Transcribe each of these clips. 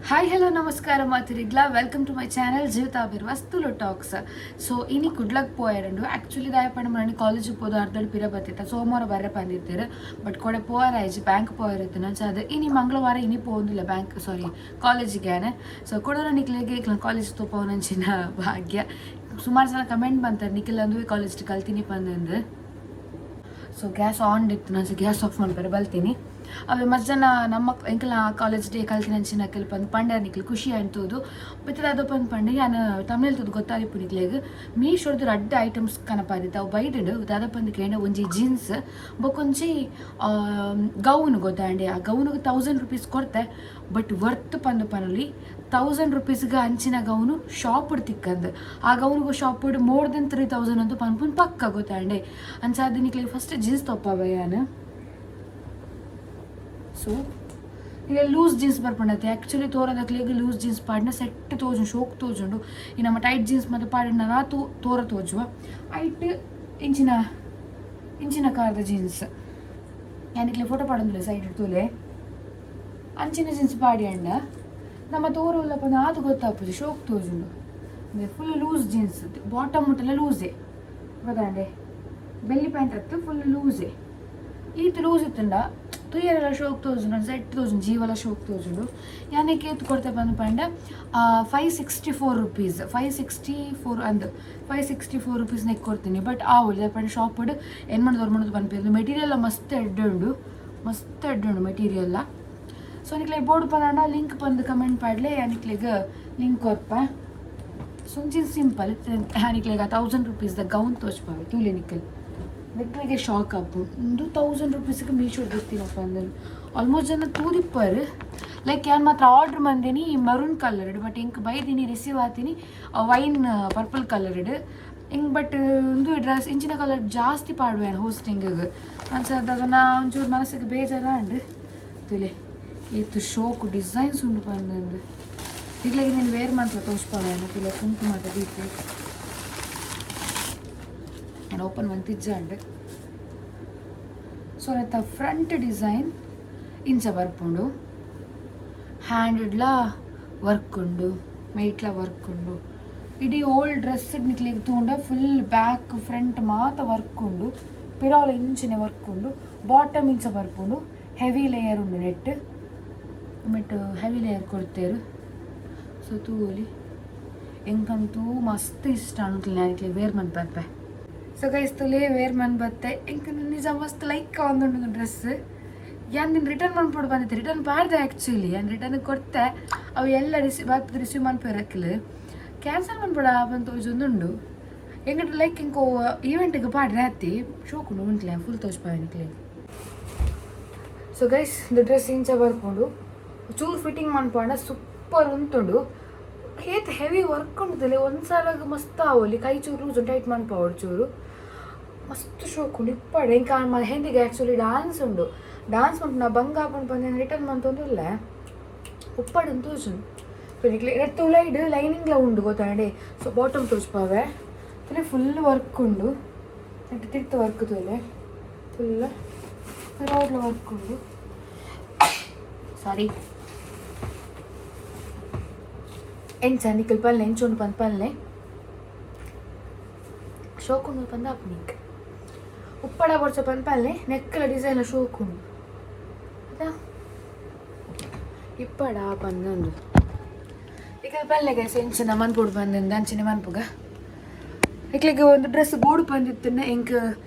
Hi, hello, ನಮಸ್ಕಾರ ಮಾತೆರೆಗ್ಲ. Welcome to my channel Jeevitha Birwas Tulu talks. So ಇನಿ ಕುಡ್ಲಕ್ ಪೋಯರಂಡು. Actually ದಾಯ ಪಂಡ ಮನೆ ಕಾಲೇಜಿಗೆ ಪೋದು ಅರ್ಧಡ್ ಪಿರ ಬತ್ತಿತ್ತ. ಸೋಮವಾರ ಬರ್ರೆ ಬಂದಿತ್ತಾರೆ, ಬಟ್ ಕೊಡೆ ಪೋಯರ ಆಯ್ಜಿ, ಬ್ಯಾಂಕ್ ಪೋಯರತ್ತಿನ. ಸೊ ಅದು ಇನಿ ಮಂಗಳವಾರ, ಇನಿ ಪೋಂದಿಲ್ಲ ಬ್ಯಾಂಕ್, ಸಾರಿ, ಕಾಲೇಜಿಗೆ. ಸೊ ಕುಡೋರ ನಿಕ್ಲೆಗೆ ಕಾಲೇಜ್ ತೋಪವನಂಚಿನ ಭಾಗ್ಯ. ಸುಮಾರು ಜನ ಕಮೆಂಟ್ ಬಂತಾರೆ, ನಿಖಿಲ್ ಅಂದು ಕಾಲೇಜ್ ಕಲ್ತೀನಿ ಪಂದಂದು. ಸೊ ಗ್ಯಾಸ್ ಆನ್ ಇತ್ತು ನಾನು, ಗ್ಯಾಸ್ ಆಫ್ ಮಾಡ್ತಾರೆ ಬಲ್ತೀನಿ. ಅವೆ ಮಸ್ತ್ ಜನ ನಮ್ಮ ಎಂಕಲ್ನ ಕಾಲೇಜ್ ಡೇ ಕಲ್ತಿನಂಚಿನ ಕೆಲ್ಪ ಪಂದು ಪಂಡ, ನಿಕ್ಲು ಖುಷಿ ಅಂತೂದು. ಬತ್ತದ ಅದು ಪಂದ್ ಪಂಡ ಯಾನ್ ತಮಿಳ್ ತೂದು ಗೊತ್ತಾದಿಪ್ಪು ನಿಕ್ಲೆಗ್. ಮೀಶೋರ್ದು ರಡ್ಡ್ ಐಟಮ್ಸ್ ಕನಪಾದಿತ್ತು, ಅವು ಬೈದುಂಡು. ದಾದ ಪಂದ್ ಕೇಂಡ, ಒಂಜಿ ಜೀನ್ಸ್ ಬೊಕೊಂಜಿ ಗೌನ್ ಗೊತ್ತಾಂಡೆ. ಆ ಗೌನ್ಗೆ 1000 ರುಪೀಸ್ ಕೊಡ್ತೆ, ಬಟ್ ವರ್ತ್ ಪಂದು ಪನೊಲಿ. 1000 ರುಪೀಸ್ಗೆ ಅಂಚಿನ ಗೌನು ಶಾಪ್ ತಿಕ್ಕಂದು. ಆ ಗೌನ್ಗೆ ಶಾಪ್ ಮೋರ್ ದೆನ್ 3000 ಅಂತ ಪನ್ಪುನ್ ಪಕ್ಕ ಗೊತ್ತಾಂಡೆ. ಅಂಚಾದ ನಿಕ್ಲೆಗ್ ಫಸ್ಟ್ ಜೀನ್ಸ್ ತೊಪ್ಪಾವ ಯಾನ್. ಸೊ ಈಗ ಲೂಸ್ ಜೀನ್ಸ್ ಬರ್ಪುಂಡತ್ತೆ. ಆ್ಯಕ್ಚುಲಿ ತೋರದಕ್ಲೆಗ್ ಲೂಸ್ ಜೀನ್ಸ್ ಪಾಡಿನ ಸೆಟ್ ತೋಜುಂಡು, ಶೋಕ್ ತೋಜುಂಡು. ಈ ನಮ್ಮ ಟೈಟ್ ಜೀನ್ಸ್ ಮತ್ತು ಪಾಡಿನ ತೋ ತೋರ ತೋಜುವ. ಐಟ್ ಇಂಚಿನ ಇಂಚಿನ ಕಾರ್ದ ಜೀನ್ಸ್ ಯಾನಿಕ್ಲೆ ಫೋಟೋ ಪಾಡೊಂದಿಲ್ಲ ಸೈಡ್ ತೂಲೆ. ಅಂಚಿನ ಜೀನ್ಸ್ ಪಾಡಿ ಅಂಡ ನಮ್ಮ ತೋರುಲ್ಲ ಪಂಡ ಅದು ಗೊತ್ತಾಪುಜಿ, ಶೋಕ್ ತೋಜುಂಡು. ಫುಲ್ ಲೂಸ್ ಜೀನ್ಸ್, ಬಾಟಮ್ ಮುಟ್ಟೆಲ್ಲ ಲೂಸೇ ಗೊತ್ತಾಂಡೆ. ಬೆಲ್ಲಿ ಪ್ಯಾಂಟ್ ಅತ್ತು, ಫುಲ್ ಲೂಸೇ. ಈತ್ ಲೂಸ್ ಇತ್ತುಂಡ ತುಯ್ಯರೆಲ್ಲ ಶೋಕ್ ತೋಜುಂಡು, ಸೆಟ್ ತೋಜುಂಡು, ಜೀವಲ ಶೋಕ್ ತೋಜುಂಡು. ಯಾನಕ್ಕೆ ಏತ್ ಕೊಡ್ತೆ ಬಂದು ಪಂಡ, 564 ರುಪೀಸ್, 564 ಅಂದ್, 564 ರುಪೀಸ್ ನೆಕ್ ಕೊಡ್ತೀನಿ. ಬಟ್ ಆ ಒಳ್ಳೆ ಪಂಡ ಶಾಪ್ ಏನು ಮಾಡೋದು ಮಾಡೋದು ಪನ್ಪೇರು. ಮೆಟೀರಿಯಲ್ ಮಸ್ತ್ ಎಡ್ಡೆ ಉಂಡು, ಮಸ್ತ್ ಎಡ್ಡೆ ಉಂಡು ಮೆಟೀರಿಯಲ್ಲ. ಸೊ ನಿಕ್ಲೆ ಬೋರ್ಡ್ ಪಂಡ ಲಿಂಕ್ ಬಂದು ಕಮೆಂಟ್ ಪಾಡ್ಲೆ, ನಿಕ್ಲೆಗ್ ಲಿಂಕ್ ಕೊರ್ಪ. ಸೊ ಒಂಚಿನ ಸಿಂಪಲ್ ನಿಕ್ಲೆಗ 1000 ರುಪೀಸ್ the gown ತೋಚ್ಪಾವೆ ತೂಲೆ. ನಿಕ್ಕಲ್ ನೆಕ್ಲೆಗೆ ಶಾಕ್ ಆಪು, ಒಂದು 1000 ರುಪೀಸ್ಗೆ ಮೀಶೋ ಗೊತ್ತಿನಪ್ಪ ಅಂದ್ರೆ. ಆಲ್ಮೋಸ್ಟ್ ಜನ ತೂದಿಪ್ಪರ್. ಲೈಕ್ ಯಾನ್ ಮಾತ್ರ ಆರ್ಡ್ರ್ ಮಂದಿನಿ ಮರೂನ್ ಕಲರ್, ಬಟ್ ಇಂಕ್ ಬೈದಿನಿ ರಿಸೀವ್ ಆತೀನಿ ವೈನ್ ಪರ್ಪಲ್ ಕಲರ್ ಹಿಂಗೆ. ಬಟ್ ಒಂದು ಡ್ರೆಸ್ ಇಂಚಿನ ಕಲರ್ ಜಾಸ್ತಿ ಪಾಡುವೇನು ಹೋಸ್ಟಿಂಗಿಗೆ ಅನ್ಸದ. ನಾ ಒಂಚೂರು ಮನಸ್ಸಿಗೆ ಬೇಜಾರ ಉಂಡು. ತುಲೆ, ಏತ್ ಶೋಕು ಡಿಸೈನ್ಸ್ ಉಂಡು ಪಂದಂದು. ಈಗಲೇ ನೀನು ವೇರ್ ಮಂತ್ರ ತೋಚ್ಪಾವೇನು. ತುಲೆ, ಕುಂಕುಮ ದೀಪು ನಾನು ಓಪನ್ ಮಂತಿಜ್ಜಾಂಡ್. ಸೊ ನೆತ್ತ ಫ್ರಂಟ್ ಡಿಸೈನ್ ಇಂಚ ಬರ್ಪುಂಡು. ಹ್ಯಾಂಡ್ಡ್ಲ ವರ್ಕ್ ಉಂಡು, ಮೈಟ್ಲ ವರ್ಕ್ ಉಂಡು. ಇಡೀ ಓಲ್ಡ್ ಡ್ರೆಸ್ ನಿಕ್ಲೆಗ್ ತೂಂಡ ಫುಲ್ ಬ್ಯಾಕ್ ಫ್ರಂಟ್ ಮಾತ ವರ್ಕ್ ಉಂಡು. ಪಿರಾಲ್ ಇಂಚಿನ ವರ್ಕ್ ಉಂಡು. ಬಾಟಮ್ ಇಂಚ ಬರ್ಪುಂಡು. ಹೆವಿ ಲೇಯರ್ ಉಂಡು, ನೆಟ್ ಮೆಟ್ ಹೆವಿ ಲೇಯರ್ ಕೊಡ್ತೇರು. ಸೊ ತೂಲಿ, ಎಂಕಂತೂ ಮಸ್ತ್ ಇಷ್ಟ ಅನ್ಕಲಿ. ನಾನು ವೇರ್ ಮನ್ ಬರ್ಪೆ. ಸೊ ಗೈಸ್, ತುಲೆ, ವೇರ್ ಮನ್ ಬತ್ತೆ. ಎಂಕ್ ನಿಜ ಮಸ್ತ್ ಲೈಕ್ ಆವೊಂದುಂಡು ಡ್ರೆಸ್. ಯಾನ್ ನಿನ್ ರಿಟರ್ನ್ ಮನ್ಪೊಡು ಬಂದಿತ್ತೆ, ರಿಟರ್ನ್ ಪಾಡ್ದೆ. ಆ್ಯಕ್ಚುಲಿ ಯಾನ್ ರಿಟರ್ನ್ ಕೊಡ್ತೆ, ಅವು ಎಲ್ಲ ರಿಸೀವ್ ರಿಸೀವ್ ಮನ್ಪೆರಕ್ಲು. ಕ್ಯಾನ್ಸಲ್ ಮನ್ಪೊಡ ಬಂತು ತೋಜೊಂದುಂಡು ಎಂಗಡ. ಲೈಕ್ ಇಂಕೋ ಈವೆಂಟಿಗೆ ಪಾಡ್ರೆ ಅತ್ತಿ ಶೋಕುಂಡು ಉಂಟ್ಲೆ. ಫುಲ್ ತೋಜ್ಪಾವೆ ನಿಕ್ಲೆ. ಸೊ ಗೈಸ್, ಡ್ರೆಸ್ ಇಂಚ ಬರ್ಪುಂಡು. ಚೂರು ಫಿಟ್ಟಿಂಗ್ ಮನ್ಪಂಡ ಸೂಪರ್ ಉಂತುಂಡು. ಏತ್ ಹೆವಿ ವರ್ಕ್ ಉಂಟುದಲೆ. ಒಂದು ಸಲಗ್ ಮಸ್ತ್ ಆವೊಲಿ. ಕೈ ಚೂರು ಲೂಸ್ ಟೈಟ್ ಮನ್ಪಾವೊಡು ಚೂರು. ಮಸ್ತ್ ಶೋಕ್ ಉಂಡು ಇಪ್ಪಡೆ. ಇಂಕ ಮೆಹಂದಿಗೆ ಆ್ಯಕ್ಚುಲಿ ಡಾನ್ಸ್ ಉಂಡು. ಡಾನ್ಸ್ ಉಂಟು ನಾ ಬಂಗ ಆಪುಂಡು ಪಂದ್ ರಿಟರ್ನ್ ಮಂತೊಂದುಲ್ಲೆ. ಉಪ್ಪಡು ತೋಜುಂಡು ನೆತ್ತ ಉಲೈಡ್ ಲೈನಿಂಗ್ಲ ಉಂಡು ಗೊತ್ತಾಂಡೆ. ಸೊ ಬಾಟಮ್ ತೋಜ್ಪಾವೆ ತುಲೆ. ಫುಲ್ ವರ್ಕ್ ಉಂಡು. ನೆಟ್ ತಿರ್ತು ವರ್ಕ್ ತೋಲೆ, ಫುಲ್ ರೋಡ್ಲ ವರ್ಕ್ ಉಂಡು. ಸಾರಿ, ಎಂಚ ನಿಕಲ್ ಪಲ್ಲೆ, ಎಂಚ ಉಂಡು ಪಂದ್ ಪಲ್ಲೆ. ಶೋಕ್ ಉಂಡು ಪಂದ್ ಆಪು ನಿಕ್. ಉಪ್ಪಡ ಬೊಡ್ಚ ಪಂದ್ ಪಲ್ಲೆ. ನೆಕ್ಕಲ ಡಿಸೈನ್ ಶೋಕ್ ಉಂಡು ಅದಾ ಇಪ್ಪಡ ಪಂದುಂಡು. ಈಗ ಪಲ್ಲೆ ಗೈಸ್, ಎಂಚಿನ ಮನ್ಪುಡು ಬಂದಿಂದ ಅಂಚಿನ ಮನ್ಪುಗ. ನಿಕ್ಲೆಗ್ ಒಂದು ಡ್ರೆಸ್ ಬೋರ್ಡ್ ಬಂದಿತ್ತನ್ನ ಎಂಕ್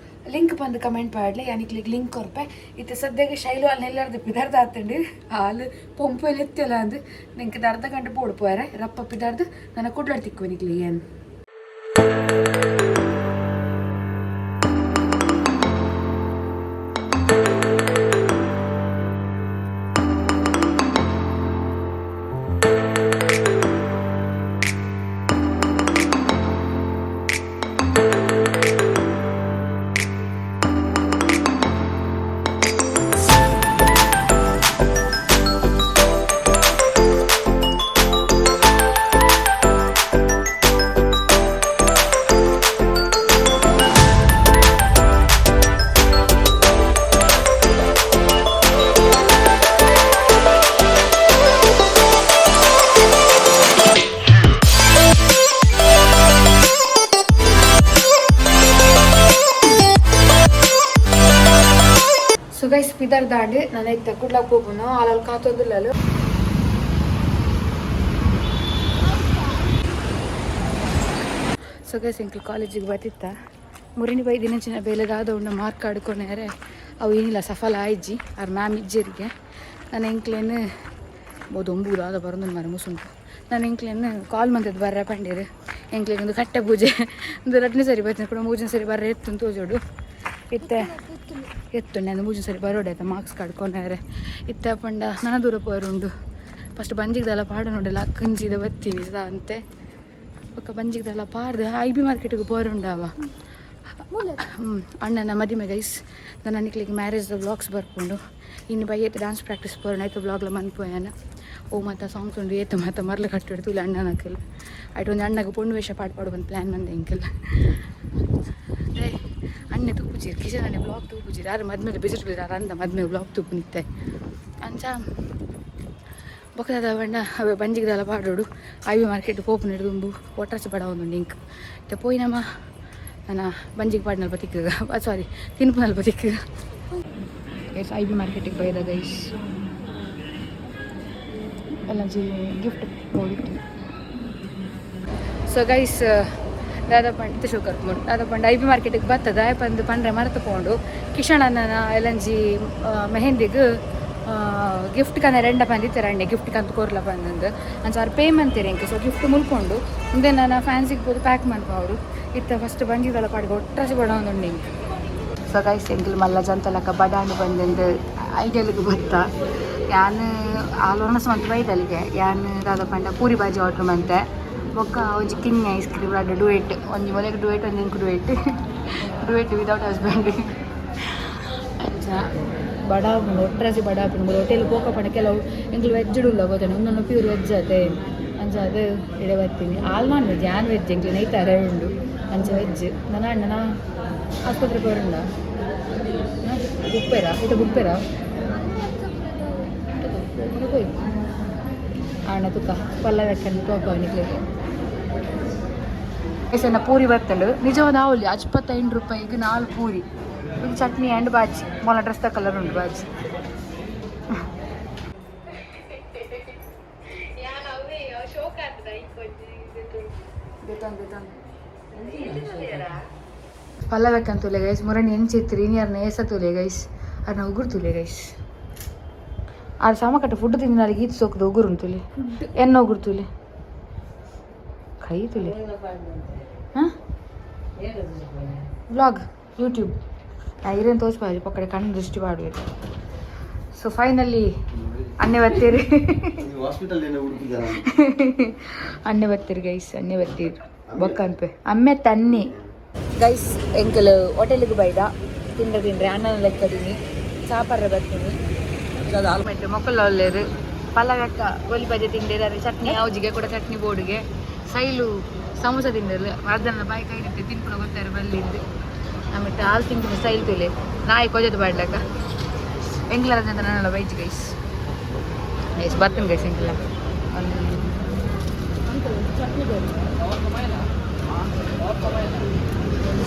ಲಿಂಕ್ ಬಂದು ಕಮೆಂಟ್ ಪಾಡ್ಲೆ, ಯಾನಿಕ್ಲೆಗ್ ಲಿಂಕ್ ಕೊರ್ಪೆ. ಇತ್ತೆ ಸದ್ಯಕ್ಕೆ ಶೈಲು ಅಲ್ಲಿ ಎಲ್ಲರ್ದು ಪಿದರ್ದು ಆತಂಡು. ಹಾಲು ಪೊಂಪು ಎತ್ತಿಲ್ಲ ಅಂದು ನಿಂಗೆ ಅರ್ಧ ಗಂಟೆ ಬೋಡು ಪೋಯರೆ ರಪ್ಪ ಪಿದರ್ದು ನನ್ನ ಕುಡ್ಲಾಡ್ ತಿಕ್ಕುವೆ ನಿಕ್ಲೆ ಏನು. ಪಿದರ್ದಾಂಡ್ ನಾನು ಇತ್ತೆ ಕುಡ್ಲ ಪೋಪುನು ಆಲಲ್ ಕಾತೊಂದುಲ್ಲಲು. ಸೊ ಗೈಸ್, ಎಂಕ್ಲು ಕಾಲೇಜಿಗೆ ಬತ್ತಿತ್ತ. ಮುರಿಣಿ ಬೈ ದಿನಚಿನ ಬೇಲೆದಾದ ಉಂಡು ಮಾರ್ಕ್ ಆಡ್ಕೊನೇರೆ. ಅವು ಏನಿಲ್ಲ, ಸಫಲ ಆಯ್ಜಿ. ಆರ್ ಮ್ಯಾಮ್ ಇಜ್ಜೆರಿಗೆ. ನಾನು ಎಂಕ್ಲೇನು ದೊಂಬುದಾದ ಬರೋದು ಮರ ಮುಸುಂಟು. ನಾನು ಎಂಕ್ಲೇನು ಕಾಲ್ ಮಂತದ್ದು ಬರ್ರೆ ಪಂಡೀರು. ಎಂಕ್ಲೆಗ್ ಒಂದು ಕಟ್ಟೆ ಪೂಜೆ ಒಂದು ರಡ್ನೇ ಸರಿ ಬರ್ತೀನಿ ಕೂಡ, ಮೂಜನ ಸರಿ ಬರ್ರೆ ಎತ್ತು ತೋಜೋಡು. ಇತ್ತೆ ಎತ್ತು ನಾನು ಮೂಜನ ಸರಿ ಬರೋಡೆ ಆಯ್ತಾ. ಮಾರ್ಕ್ಸ್ ಕಾರ್ಡ್ ಇತ್ತೆ ಪಂಡ ನನ್ನ ದೂರ ಪೋರುಂಡು. ಫಸ್ಟ್ ಬಂಜಿಗ್ದೆಲ್ಲ ಪಾಡ ನೋಡಲ್ಲ ಕಂಜಿದ ಬತ್ತೀನಿ ಅಂತೆ. ಬೊಕ್ಕ ಬಂಜಿಗ್ದೆಲ್ಲ ಪಾಡ್ದು I B ಮಾರ್ಕೆಟಿಗೆ ಪೋರುಂಡವ. ಅಣ್ಣನ ಮದಿಮೆ ಗೈಸ್. ನನ್ನ ನಿಕ್ಲಿಗೆ ಮ್ಯಾರೇಜ್ ವ್ಲಾಗ್ಸ್ ಬರ್ಕೊಂಡು. ಇನ್ನು ಬೈ ಏತ್ ಡಾನ್ಸ್ ಪ್ರಾಕ್ಟೀಸ್ ಪೋರೋಣ ಆಯ್ತು. ವ್ಲಾಗ್ಲ ಮನ್ಪೋಯನ ಓ ಮಾತ ಸಾಂಗ್ಸ್ ಉಂಡು. ಏತು ಮಾತ ಮರ್ಲ ಕಟ್ಟಿಡ್ತು ಅಣ್ಣನಕಲ್ ಆಯ್ತು. ಒಂದು ಅಣ್ಣಗೆ ಪೊಣ್ಣು ವೇಷ ಪಾಡ್ ಪಾಡು ಒಂದು ಪ್ಲ್ಯಾನ್ ಬಂದೆ ಎಂಕಲ್. ರೇ ಅಣ್ಣೆ ತೂಪುಜೀರ್, ಕಿಶನ್ ಅಣ್ಣೆ ಬ್ಲಾಗ್ ತೂಪುಜೀರ್. ಯಾರು ಮದ್ಮೇಲೆ ಬಿಸಿಟ್ ಬಿಸಿರ್ ಅಂದ ಮದ್ಮೆ ಬ್ಲಾಗ್ ತೂಪು ನಿತ್ತೆ ಅಂಚ. ಬೊಕ್ಕದ ಬಣ್ಣ ಅವೆ ಬಂಜಿಗ್ದೆಲ್ಲ ಪಾಡೋಡು. I B market ಪೋಪು ದುಂಬು ಒಟ್ರಾಸಿ ಬಡ ಒಂದು ಇಂಕ್ ಇತ್ತೆ ಪೋಯಿನಮ್ಮ. ನನ್ನ ಬಂಜಿಗೆ ಪಾಡ್ನಲ್ಪ ತಿಕ್ಕ, ಸಾರಿ, ತಿನ್ಪುನಲ್ಪ ತಿಕ್ಕ. ಗೈಸ್, I B ಮಾರ್ಕೆಟಿಗೆ ಬೈದ ಗೈಸ್. ಅಲ್ಲಂಜಿ ಗಿಫ್ಟ್ ಬೋಡಿತ್ತು. ಸೊ ಗೈಸ್, ದಾದ ಪಂಡ ಶೋ ಕರ್ಕೊಂಡು ದಾದ ಪಂಡ I B ಮಾರ್ಕೆಟಿಗೆ ಬರ್ತದ ಪಂದು ಪಂಡ್ರೆ ಮರೆತು ಪೋಂಡು. ಕಿಶಣ್ಣನ ಎಲ್ಲಂಜಿ ಮೆಹಂದಿಗ್ ಗಿಫ್ಟ್ ಕನ ರೆಂಡ ಬಂದಿತ್ತಾರೆ. ಅಣ್ಣೆ ಗಿಫ್ಟ್ ಕಂತ ಕೊರ್ಲ ಬಂದಂದು ಅಂಚ ಅವ್ರು ಪೇ ಮಂತೀರಿ ಎಂಕ್. ಸೊ ಗಿಫ್ಟ್ ಮುಲ್ಕೊಂಡು ಮುಂದೆ ನಾನು ಫ್ಯಾನ್ಸಿಗೆ ಪೋದು ಪ್ಯಾಕ್ ಮನ್ಪ ಅವರು. ಇತ್ತ ಫಸ್ಟ್ ಬಂಜಿದಲ್ಲ ಪಾಡ್ಗೆ ಒಟ್ರಾಸಿ ಬಡ ಒಂದು ಎಂಕ್. ಸೊ ಗೈಸ್, ಎಂಕಲ್ ಮಲ್ಲ ಜಂತಲಕ ಬಡಾಂಡು ಬಂದಂದು ಐಡಿಯಲ್ಗೆ ಬತ್ತ. ಯಾನ್ ಆಲೋನಸ್ ಮಂತ್ ಬೈದಲ್ಲಿಗೆ. ಯಾನ್ ದಾದ ಪಂಡ ಪೂರಿ ಬಾಜಿ ಆರ್ಡ್ರ್ ಮಂತೆ. ಬೊಕ್ಕ ಒಂಜಿ ಕಿಂಗ್ ಐಸ್ ಕ್ರೀಮ್ ರಡ್ಡ್ ಡುಯೆಟ್. ಒಂಜಿ ಮೊಲೆಗ್ ಡುಯೆಟ್, ಒಂಜಿ ಎಂಕ್ ಡುಯೆಟ್, ಡುಯೆಟ್ ವಿದೌಟ್ ಹಸ್ಬೆಂಡ್. ಅಂಚ ಬಡ ಆಪುಂಡು, ಒಟ್ರಾಸಿ ಬಡ ಆಪುಂಡು. ಹೋಟೆಲ್ ಪೋಕ ಪಂಡ ಕೆಲವು ಎಂಕ್ಲು ವೆಜ್ ಉಲ್ಲ ಗೊತ್ತೇನೆ. ಒಂದೊಂದು ಪ್ಯೂರ್ ವೆಜ್ ಅದೇ. ಅಂಚ ಅದು ಇಡೆ ಬರ್ತೀನಿ. ಆಲ್ ನಾನ್ ವೆಜ್, ಯಾನ್ ವೆಜ್. ಎಂಕ್ಲು ನೈತಾರೆ ಉಂಡು. ಅಂಚ ವೆಜ್. ನನ್ನ ಅಣ್ಣನ ಆಸ್ಪತ್ರೆ ಪೋರುಂಡ ಬುಪ್ಪೇರಾ ಇಟ ಬುಪ್ಪೇರಾ ಹೋಯ್ ಆಣ ತುಕ ಪಲ್ಲ ವೆಕ್ಕನ್ನು ತೋಪ ನಿಕ್ಲೆಗೆ. ಎಸೆನ ಪೂರಿ ಬರ್ತಂಡು. ನಿಜವಾದ ಆವಲಿ 55 ರೂಪಾಯಿಗೆ ನಾಲ್ಕು ಪೂರಿ ಇದು ಚಟ್ನಿ ಆ್ಯಂಡ್ ಬಾಜಿ. ಮೊಲ ಡ್ರೆಸ್ ಕಲರ್ ಉಂಟು ಬಾಜಿ. ಪಲ್ಲವೆಕ್ಕಂತುಲೆ ಗೈಸ್. ಮುರಣಿ ಎಂಚಿತ್ರಿ ಇನಿಯರ್ನ ಏಸ ತುಲೆ ಗೈಸ್. ಅರ್ನ ಉಗುರು ತುಲೆ ಗೈಸ್. ಆರ್ ಸಮಕಟ್ಟ ಫುಡ್ ತಿಂದಿನಾರಿಗೆ ಈತ್ ಸೋಕದ ಉಗುರು ಉಂಟುಲೆ. ಎನ್ನ ಉಗುರು ತುಲೆ, ಕೈ ತುಲೆ. ಹಾಂ, ವ್ಲಾಗ್ ಯೂಟ್ಯೂಬ್ ಇರೇನು ತೋಚ್ಬಾರಿ ಪಕ್ಕಡೆ ಕಣ್ಣು ದೃಷ್ಟಿ ಪಾಡ್ಬೇಕು. ಸೊ ಫೈನಲಿ ಅನ್ನೆ ಬರ್ತೀರಿ. ಹಾಸ್ಪಿಟಲ್ ಅಣ್ಣೆ ಬರ್ತೀರಿ ಗೈಸ್, ಅನ್ನೆ ಬರ್ತೀರಿ. ಬೊಕ್ಕ ಅನ್ಪೆ ಅಮ್ಮೆ ತನ್ನಿ. ಗೈಸ್, ಎಂಕಲ್ ಹೋಟೆಲ್ಗೆ ಬೈದ. ತಿಂದ್ರೆ ತಿಂದ್ರೆ ಅಣ್ಣನ ಲೆಕ್ಕದೀನಿ. ಚಾಪರ್ರೆ ಬರ್ತೀನಿ ಮೊಕ್ಕಲ್ ಒಲ್ಲೇರು. ಪಲ್ಲವೆಕ್ಕ ಗೋಲಿ ಬಜೆ ತಿಂಡಿದ್ದಾರೆ. ಚಟ್ನಿ ಯಾವ್ಜಿಗೆ ಕೂಡ ಚಟ್ನಿ ಬೋರ್ಡ್ಗೆ. ಸೈಲು ಸಮೋಸ ತಿಂದಿಲ್ಲ. ಅರ್ಧನ ಬಾಯಿ ಕೈ ಇರುತ್ತೆ ತಿನ್ಕೊಂಡು ಗೊತ್ತಾರೆ ಬಲ್ಲಿಂದು. ಆಮೇಲೆ ಹಾಲು ತಿಂತೀನಿ. ಸ್ಟೈಲ್ ತುಲೆ ನಾಯಿ ಕೊಜದು ಬಾಡ್ಲಕ್ಕ. ಎಂಕ್ಲ ಅಂತ ನನ್ನ ಬೈಜ್ ಗೈಸ್. ಗೈಸ್, ಬರ್ತೀನಿ ಗೈಸ್. ಎಂಕ್ಲ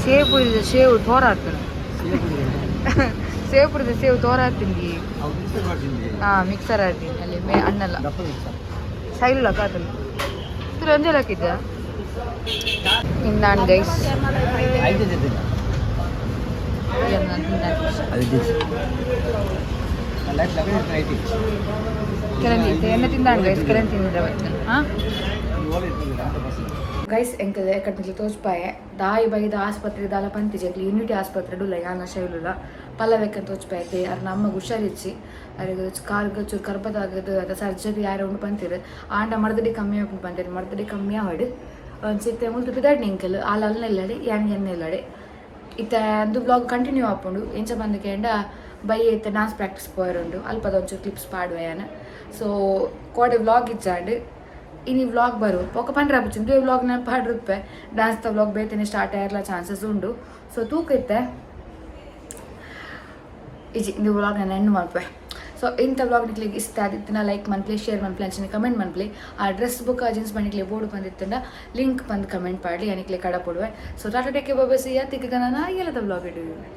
ಸೇವ್ ಪುರಿದ ಸೇವ್ ತೋರ ಹಾಕ್ತಾನೆ. ಸೇವ್ ಪುರಿದ ಸೇವ್ ತೋರ ಹಾಕ್ತೀನಿ. ಹಾಂ, ಮಿಕ್ಸರ್ ಹಾಕ್ತೀನಿ. ಅಲ್ಲಿ ಮೇ ಅಣ್ಣಲ್ಲ ಸೈಲು ಹಾಕಲ್ಲ. ಒಂಜೆ ಹಾಕಿದ್ದ ತಿಂದಾಣ್ ಗೈಸ್. ಎಣ್ಣೆ ತಿಂದಾಣ್ ಗೈಸ್. ಕೆಳನ್ ತಿಂದ್ರೆ ಹಾಂ ಗೈಸ್. ಎಂಕಲ್ ಎಕಡ್ನಿಕ್ಲೆ ತೋಜ್ಪಾಯೆ. ದಾಯಿ ಬೈದ ಆಸ್ಪತ್ರೆ ದಾಲ ಪಂತಿಜಿ. ಎಂಕ್ಲೆ ಯೂನಿಟಿ ಆಸ್ಪತ್ರೆ ಡುಲ್ಲ ಯಾನ ಶೈಲುಲ ಪಲ್ಲವೆಕ್ಕಂತ ತೋಜ್ಪಾಯತೆ. ಅರ್ ನಮ್ಮಗ್ ಹುಷಾರಿಜ್ಜಿ. ಅರೆಗ್ ಕಾರ್ಗ್ ಚೂರು ಕರ್ಬದಾಗದು ಅದ ಸರ್ಜರಿ ಯಾರ ಉಂಡು ಪಂತಿರು. ಆಂಡ ಮರ್ದಡಿ ಕಮ್ಮಿ ಆಪುಂಡು ಪಂತಿರು. ಮರ್ದಡಿ ಕಮ್ಮಿ ಆವಡ್. ಒಂಚಿತ್ತೆ ಮುಲ್ತು ಪಿದಾಡ್ನಿ ಎಂಕಲ್. ಆಲ್ ಅಲ್ನ ಇಲ್ಲಡೆ, ಯಾನ್ ಎನ್ನ ಇಲ್ಲಡೆ. ಇತ್ತೆ ಅಂದು ಬ್ಲಾಗ್ ಕಂಟಿನ್ಯೂ ಆಪುಂಡು. ಎಂಚ ಬಂದು ಕೇಂಡ ಬೈ ಇತ್ತೆ ಡಾನ್ಸ್ ಪ್ರಾಕ್ಟೀಸ್ ಪೋಯರುಂಡು. ಅಲ್ಪದ ಒಂಚೂರು ಕ್ಲಿಪ್ಸ್ ಪಾಡುವೆ ಯಾನ್. ಸೊ ಕೋಡೆ ವ್ಲಾಗ್ ಇಜ್ಜಾಂಡ್. ಇನಿ ವ್ಲಾಗ್ ಬರು ಪೊಕ ಪಂಡ್ರೆ ಆಪುಜಿ. ವ್ಲಾಗ್ ನಾನು ಪಾಡ್ರುಪ್ಪೆ. ಡಾನ್ಸ್ ದ ವ್ಲಾಗ್ ಬೇತನೆ ಸ್ಟಾರ್ಟ್ ಆಯರ್ಲ ಚಾನ್ಸಸ್ ಉಂಡು. ಸೊ ತೂಕ ಇತ್ತೆ ಇಜಿ ಇಂದು ವ್ಲಾಗ್ ನಾನು ಎಂಡ್ ಮಲ್ಪೆ. ಸೊ ಇಂಥ ವ್ಲಾಗ್ ನಿಕ್ಲಿಗೆ ಇಷ್ಟ ಆದಿತ್ತಿನ ಲೈಕ್ ಮನ್ಪ್ಲೆ, ಶೇರ್ ಮನ್ಪ್ಲೆ, ಅಂಚನೆ ಕಮೆಂಟ್ ಮನ್ಪ್ಲೆ. ಆ ಡ್ರೆಸ್ ಬುಕ್ ಜೀನ್ಸ್ ನಿಕ್ಲೆ ಬೋರ್ಡ್ ಬಂದಿತ್ತಂಡ ಲಿಂಕ್ ಬಂದು ಕಮೆಂಟ್ ಪಾಡ್ಲಿ, ನಿಕ್ಲೆ ಕಡ ಪೊಡುವೆ. ಸೊ ಟಾಟಾ ಟೇಕೆ ಬಾಬೆ. ಸಿ ಯಾ ತಿಕ್ಕ ನಾನು ಎಲ್ಲದ ವ್ಲಾಗ್ ಇಡುವೆ.